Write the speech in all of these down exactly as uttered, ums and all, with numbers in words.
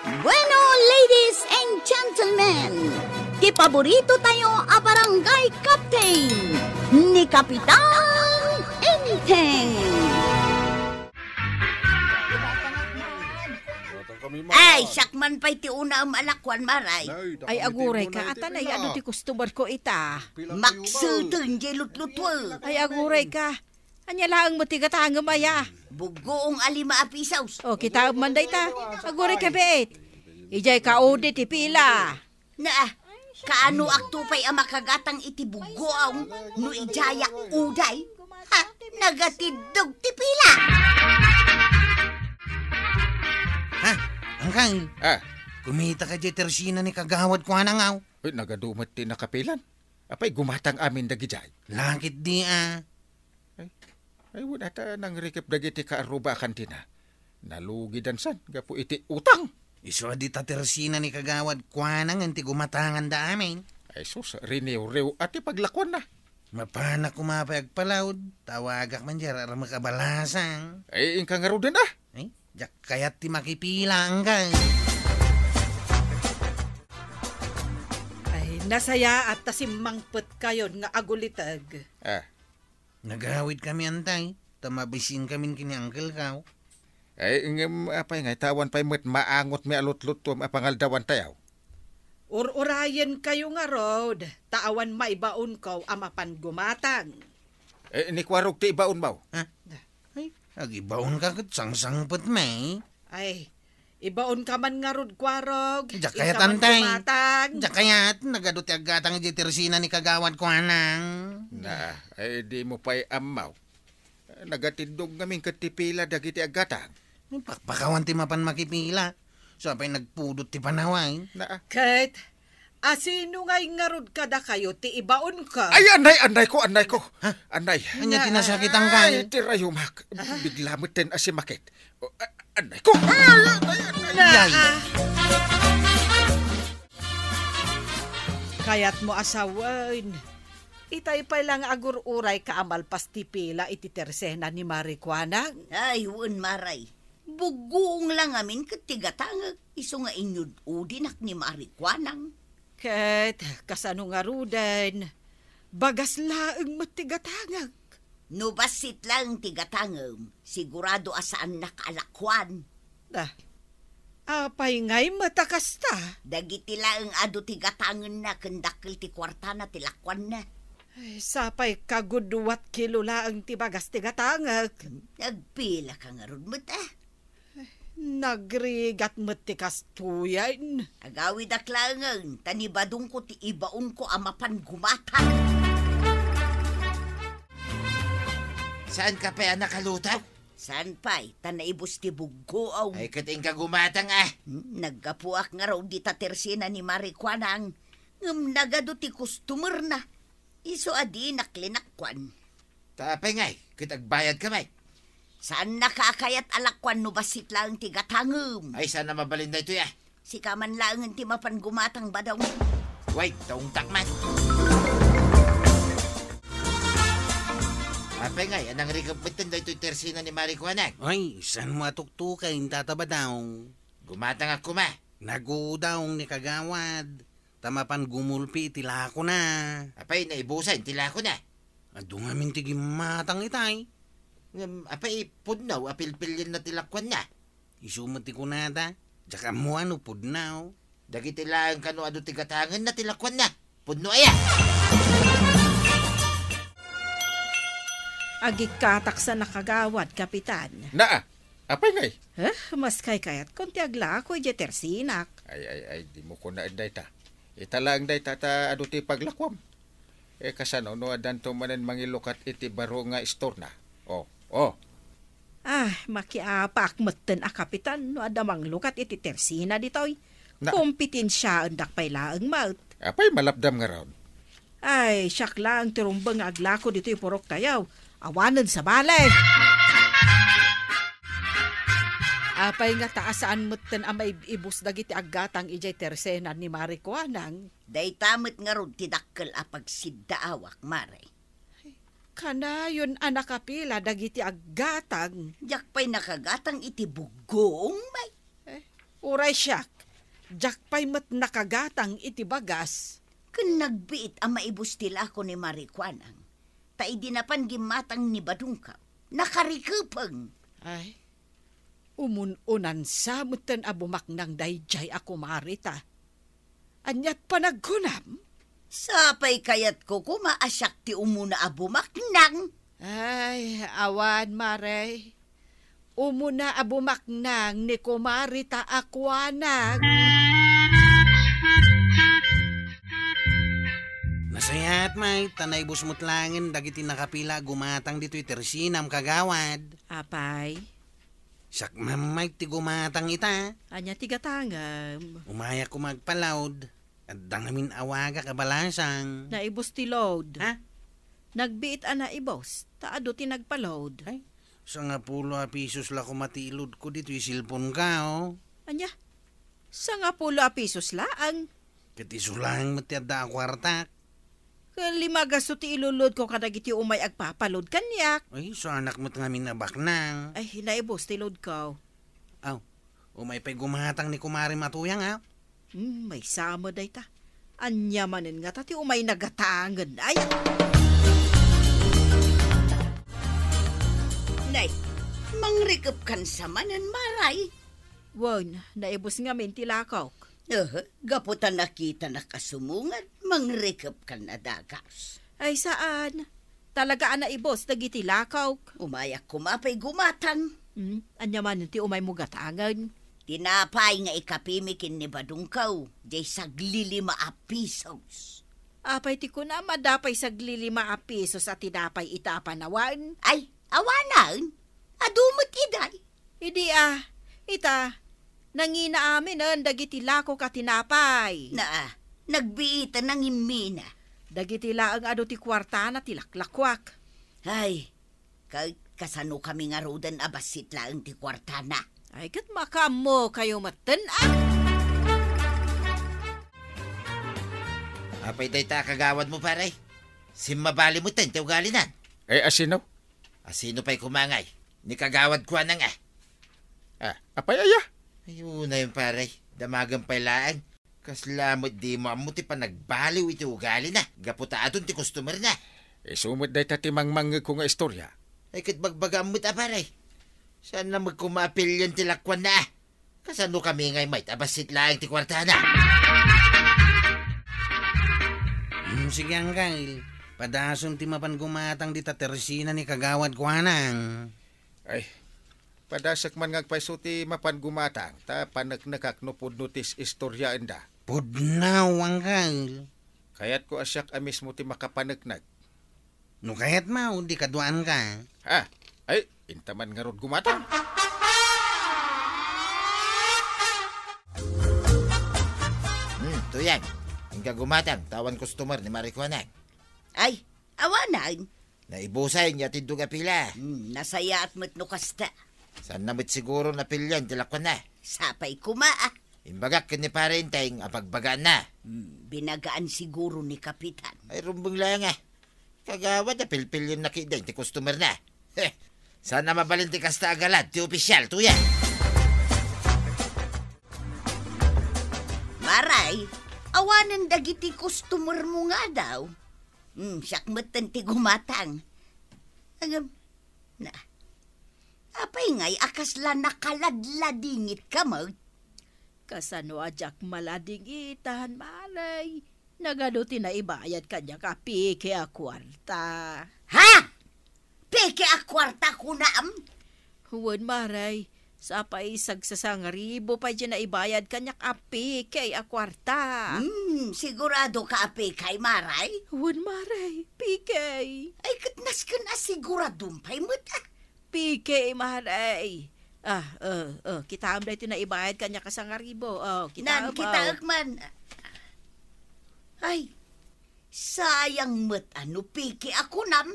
Bueno, ladies and gentlemen, ti paborito tayo a barangay captain, ni Kapitan Enteng. Ay, siak man pay ti unaem a lakuan, Maray. Ay, aguray ka, atan ay adu ti customer ko ita. Makseten, jay lutlutuek. Ay, aguray ka. Ania laeng met ti gatangem aya? Buggoong a lima a pisos. O, kitaem man dayta. Aguray ka, biit. Idiay ka udi ti pila. Na, kaano akto pay a makagatang iti buggoong no idiayak uday? Ha, nagatiddog ti pila. Ha? Angkang? Ah. Kumita ka diay tersina ni Kagawad Kuanang, aw? Ay, nagadu met ti nakapilan. Apay, gumatang amin dagidiay? Lakit di, a. Ay, ay, wen ata nangrikep dagiti kaarruba a kantina. Nalugidan san gapu iti utang. Isu a dita tersina ni Kagawad Kuanang ti gumatanganda amin. Ay sus, riniwriw a ti paglakuanna. Mapanak koma pay agpalaod, tawagak man diay ramak a balasang. Ay, inka ngaruden a. Ay, diak kayat ti makipila, anggang. Ay, nasayaat ta simmangpetkayon nga aguliteg. Ah. Nagawidkami, antay, ta mabisinkamin ken ni Uncle Kao. Ay, ngem apay ngay, ta awan pay met maangotmi a lutlutuem a pangaldawantayo. Ur-urayenkayo ngarud, ta awan maibaonko a mapan gumatang. Eh, ni Kuarog ti ibaonmo? Ha? Ay, agibaonka ket sangsangpetmi. Ay, ibaonka man ngarud, Kuarog. Diak kayat, antay. Inka man gumatang. Diak kayat, nagadu ti aggatang idiay tersina ni Kagawad Kuanang. Na, ay, dimo pay ammo. Nagatiddog ngamin ket ti pila dagiti aggatang. Pakpakawan ti mapan makipila. Sa pay nagpudot ti panawen. Na, ah. Ket, asino ngay ngarud kadakayo ti ibaonko? Ay, anay, anay ko, anay ko. Ha? Anay. Ania ti nasakitangka? Ay, ti rayumak. Ah. Bigla met ten asimakit. O, a-, anay ko. Ay, anay, anay. Na, ah. Kayatmo a sawen. Itay pay la nga agur-urayka a malpas ti pila iti tersena ni Mari Kuanang. Ay, wen, Maray. Buggoong la ngamin ket ti gatangek, isu nga inyud-udinak ni Mari Kuanang. Ket kasano ngaruden, bagas laeng met ti gatangek. No bassit laeng ti gatangem, sigurado a saannak a lakuan. Da, apay ngay met a kasta? Dagiti laeng adu ti gatangenna ken dakkel ti kuartana ti lakuanna. Ay, sapay kagudua ti kilo laeng ti bagas ti gatangek. Nagpila ka ngarud met, a? Nagrigat met ti kastoyen. Agawidak laengen, ta ni badongko ti ibaonko a mapan gumatang. Saan ka pay a nakaluto? Saan pay, ta naibus ti buggoaw. Ay, ket inka gumatang, a. Hmm, naggapuak ngarud dita tersena ni Mari Kuanang, ngem nagadu ti kustomerna. Isu a dinak linakkuan. Ta apay ngay, ket agbayadka met? Saannaka a kayat a lakuan no bassit laeng ti gatangem. Ay, saan a mabalin daytoy, a. Sika man laengen ti mapan gumatang, badong. Way, taungtak man. Apay ngay, a nangrikep metten daytoy tersena ni Mari Kuanang? Ay, saanmo a tuktuken, Tata Badong? Gumatangak koma. Nagudong ni Kagawad. Ta mapan gumulpi iti lakona. Apay, naibusan ti lakona? Adu ngamin ti gimmatang itay. Ngem, apay, pudno a pilpilienna ti lakuanna? Isu met ti kunada, diak ammo a no pudno. Dagiti laeng kano adu ti gatangenna ti lakuanna, pudno aya? Agikkatak sa nakagawad, Kapitan. Naa, apay ngay? Eh, maskay kayatkon ti aglako idiay tersinak. Ay, ay, ay, dimo kunaen dayta. Ita laeng dayta ta adu ti paglakuam. Eh, kasano no addanto manen mangilukat iti baro nga istorna? Oh, oh. Ah, makiapaak metten a, Kapitan, no adda manglukat iti tersina ditoy. Na- Kompitensiaendak pay laeng met. Apay malapdam ngarud? Ay, siak laeng ti rumbeng nga aglako ditoy puroktayo. Awanen sabali. Apay nga ta a saan metten a maib-ibus dagiti aggatang idiay tersena ni Mari Kuanang? Dayta met ngarud ti dakkel a pagsiddaawak, Mari. Kanayon a nakapila dagiti aggatang. Diak pay nakagatang iti buggoong, bay. Eh, uray siak, Diak pay met nakagatang iti bagas. Ken nagbiit a maibus ti lako ni Mari Kuanang. Ta idi napan gimmatang ni Badungkaw, nakarikepeng. Ay, umun-unan sa metten a bumaknang daydiay a kumari ta. Aniat panagkunam? Sapay kayatko koma a siak ti umuna a bumaknang. Ay, awan, Mare. Umuna a bumaknang ni Kumari ta a kuanag. Nasayaat, May, ta naibus met laengen dagiti nakapila a gumatang ditoy tersinam, kagawad. Apay? Siak met, May, ti gumatang ita. Ania ti gatangem? Umayak koma agpa-load. Adda ngamin awagak a balasang. Naibus ti load. Ha? Nagbiit a naibus, ta adu ti nagpa-load. Ay, sangapulo a pisos la koma ti i-load ko ditoy cellphone ko, oh. Ania? Sangapulo a pisos laeng? Ket isu laeng met ti adda a kuartak. Ket lima a gasto ti ilu-load ko kadagiti umay agpapa-load kaniak. Ay, saanak met ngamin a baknang. Ay, naibus ti load ko. Aw, umay pay gumatang ni Kumari Matuyang, a? Hmm, maysa met dayta. Ania manen ngata ti umay nagatangen, ay? Nay, mangrikepkan sa manen, Maray? Wen, naibus ngamin ti lakok. Aha, gapu ta nakitanak a sumungad, mangrikepkan a dagas. Ay, saan. Talaga a naibus dagiti lakok. Umayak koma pay gumatang. Hmm, ania manen ti umaymo gatangen? Tinapay nga ikapimi ken ni Badungkaw, diay saglilima a pisos. Apay ti kunam a dapay saglilima a pisos a tinapay ita a panawan? Ay, awanen. Adu met idiay. Idi a, ita, nangina aminen dagiti lakok a tinapay. Naa, nagbiit a nangimmina. Dagiti laeng adu ti kuartana ti laklakuak. Ay, ka-, kasano kami ngaruden a bassit laeng ti kuartana? Ay, ket makaammokayo metten, a? Apay dayta a kagawadmo, pare? Simmabali metten ti ugalinan. Eh, asino? Asino pay koma ngay? Ni Kagawad Kuanang, a. Ah, apay aya? Ay, unayen, pare. Damagen pay laeng. Kasla met dimo ammo ti panagbaliw iti ugalina, gapu ta adun ti customerna. Isu met dayta ti mangmangngegko nga istorya. Ay, ket bagbagaam met a, pare. Saan na met koma a pilien ti lakuanna, a? Kasano kami ngay met a bassit laeng ti kuartana? Hmm, sige, Angkel. Padason ti mapan gumatang dita tersina ni Kagawad Kuanang. Ay, padasek man nga agpayso ti mapan gumatang, ta paneknekak no pudno ti is-istoryaenda. Pudno, Angkel. Kayatko a siak a mismo ti makapaneknek. No kayatmo, di kaduaanka. Ah, ay, intaman ngarud gumatang. Hmm, Tuyang, inka gumatang, ta awan customer ni Mari Kuanang. Ay, awanen. Naibusen nga tiddog a pila. Hmm, nasayaat met no kasta. Saan na met siguro napilian ti lakuanna? Sapay koma, a. Imbagak ken ni Pare Enteng a bagbagaanna. Hmm, binagaan siguro ni Kapitan. Ay, rumbeng laeng, a. Kagawad a pilpilienna ketdin ti customerna. Heh, saan a mabalin ti kasta a galad ti opisial, Tuyang. Maray, awanen dagiti customermo nga adaw. Hmm, siak metten ti gumatang. Ngem, na, apay ngay a kasla nakaladladingitka met? Kasano a diak maladingitan, Maray? Nagadu ti naibayad kaniak a peke a kuarta. Ha? Peke a kuarta, kunam? Wen, Maray. Sapay sagsasangribo pay ti naibayad kaniak a peke a kuarta. Hmm, siguradoka a peke, Maray? Wen, Maray, peke. Ay, ket nasken a siguradom pay met, a. Peke, Maray. Ah, eh, eh, kitaem daytoy naibayad kaniak a sangribo. Oh, kitaem, oh. Nan, kitaek man. Ay, sayang met a no peke a kunam.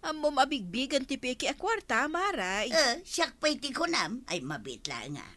Ammom a bigbigen ti peke a kuarta, Maray. Eh, siak pay ti kunam. Ay, mabiit laeng, a.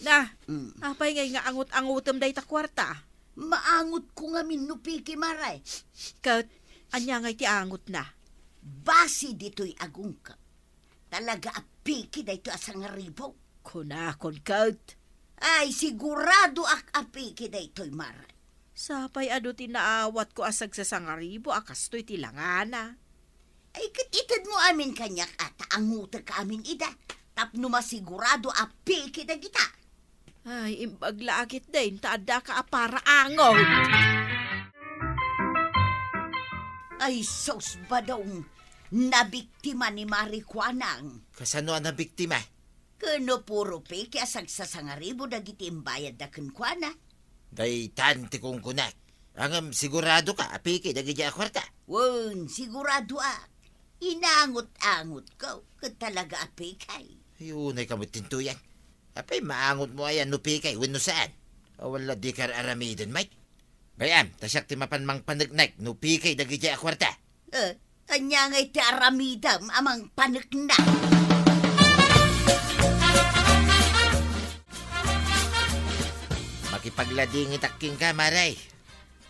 Na, Mm. apay ngay nga angot-angotem dayta kuarta? Maangotko ngamin no peke, Maray. Ket, ania ngay ti angotna? Basi ditoy agungka. Talaga a peke daytoy a sangribo. Kunakon ket. Ay, siguradoak a peke daytoy, Maray. Sapay adu ti naawatko a sagsasangaribo a kastoy ti langana. Ay, ket itedmo amin kaniak a ta angutek amin ida, tapno masigurado a peke dagita. Ay, imbag la a ketdi, inta addaka a paraangot. Ay, sus, Badong, nabiktima ni Mari Kuanang. Kasano a nabiktima? Ken no puro peke a sagsasangaribo dagiti imbayadda kenkuana. Daytan ti kunkunak. Ngem siguradoka a peke dagidiay a kuarta? Wen, siguradoak. Inangot-angotko ket talaga a peke. Ay, unaykam met ti tuyang. Apay, maangotmo aya no peke wenno saan? Awan la dika ar-aramiden, Mike. Gayam, ta siak ti mapan mangpaneknek no peke dagidiay a kuarta. Eh, ania ngay ti aramidem a mangpaneknek? Makipagladingitak kenka, Maray.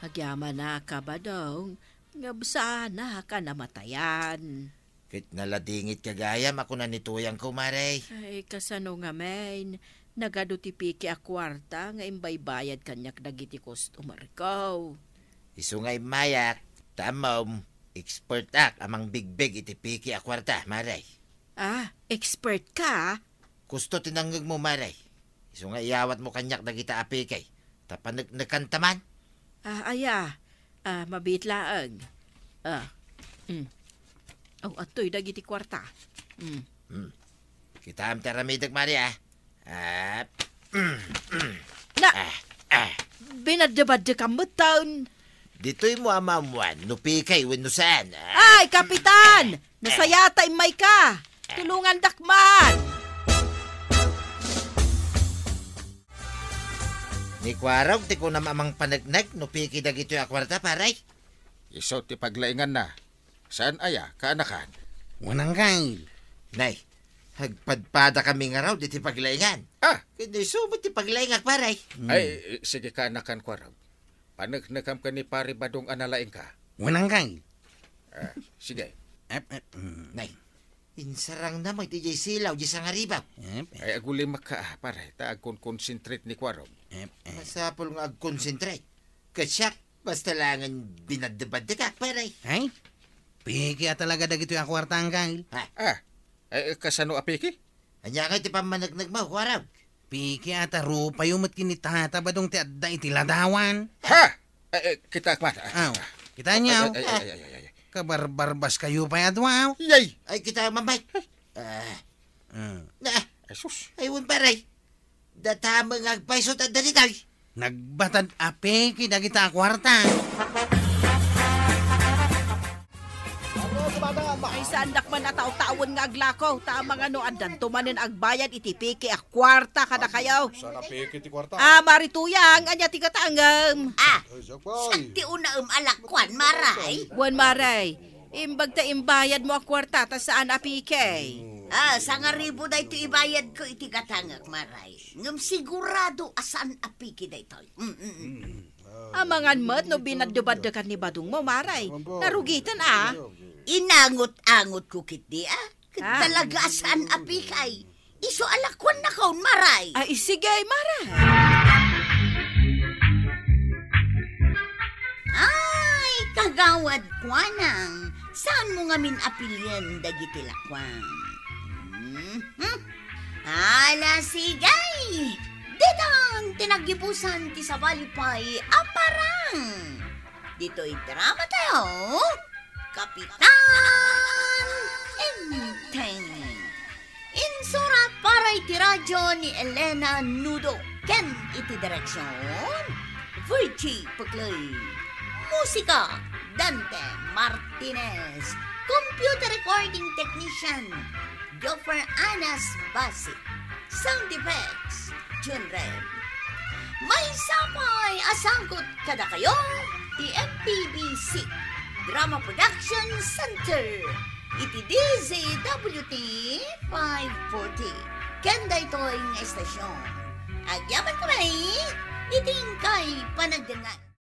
Agyamanak, Badong, ngem saanaka namatayan. Ket naladingitka gayam a kuna ni tuyangko, Maray. Ay, kasano ngamin? Nagadu ti peke a kuarta nga imbaybayad kaniak dagiti customerko. Isu nga immayak, ta ammom, expertak a mangbigbig iti peke a kuarta, Maray. Ah, expertka? Kusto ti nangngegmo, Maray. Isu nga iyawatmo kaniak dagita a peke, ta paneknekanta man. Ah, aya. Ah, mabiit laeng. Ah. Mm. Oh, adtoy dagiti kuarta. Mm. Hmm. Kitaem ti aramidek, Maria. Ah. Mm, mm. Na, Ah, ah. Binaddebaddekam metten. Ditoy mo a maammuan no peke wenno saan. Ah. Ay, Kapitan! Nasayata, immayka! Tulungandak man! Ni Kuarog ti kunam a mangpaneknek no peke dagitoy a kuarta, pare? Isu ti paglainganna. Saan aya, kaanakan? Wen, Anggail. Nay, agpadpadakami ngarud iti paglaingan. Ah! Ket isu met ti paglaingak, pare. Hmm. Ay, sige, kaanakan, Kuarog. Paneknekam ken ni Pare Badong a nalaingka. Wen, Anggail. Ah, sige. Ep, ep, mm. Nay, insarangna met idiay silaw, idiay sangaribaw. Ep, ep. Ay, agulimakka, ah, pare, ta agkon-concentrate ni Kuarog. Ep, ep. Masapul nga agconcentrate. Ket siak, basta laengen binaddebaddekak, pare. Ay, peke a talaga dagitoy a kuarta, Anggail. Ha? Ah, eh, kasano a peke? Ania ngay ti pammaneknekmo, Kuarog? Peke a ta rupayo met ken ni Tata Badong ti adda iti ladawan. Ha? Eh, eh, kitaek man. Aw, kitaenyo? Ay, ay, ay, ay, ay, ay. Kabarbarbaskayo pay a dua, aw. Yay! Ay, kitaem man, Mike. Ah. Mm. Na. Ay, sus. Ay, wen, pare. Data met nga agpayso ti adda ditoy. Nagbatad a peke dagita a kuarta. Ay, saandak man a taw-tawen nga aglako, ta amangan no addanto manen agbayad iti peke a kuarta kadakayo. Saan a peke ti kuarta? Ah, Mari Tuyang, ania ti gatangem? Ah, Ay, siak pay. Siak ti unaem a lakuan, Maray. Wen, Maray. Imbag ta imbayadmo a kuarta ta saan a peke. Ah, sangaribu daytoy ibayadko iti gatangek, Maray. Ngem sigurado a saan a peke daytoy. Mm, mm, mm. Mm. Amangan met no binaddebaddekan ni Badongmo, Maray. Narugiten a. Inangot-angotko ketdi a. Ket Ah. talaga a saan a peke. Isu a lakuannakon, Maray. Ay, sige, Maray. Ay, Kagawad Kuanang, saanmo ngamin a pilien dagiti lakuam? Mhm. Ala, sige. Ditan ti naggibusan ti sabali pay a parang. Ditoy drama tayo, Kapitan Enteng. Insurat para iti radio ni Elena Nudo ken iti direksion, Virgie Puclay. Musika, Dante Martinez. Computer recording technician, Joffer Anas Basi. Sound effects, Jun Rev. Maysa pay a sangkot kadakayo ti M P B C Drama Production Center iti D Z W T five forty. Ken daytoy nga estasion, agyaman kami iti inkay panagdengngeg.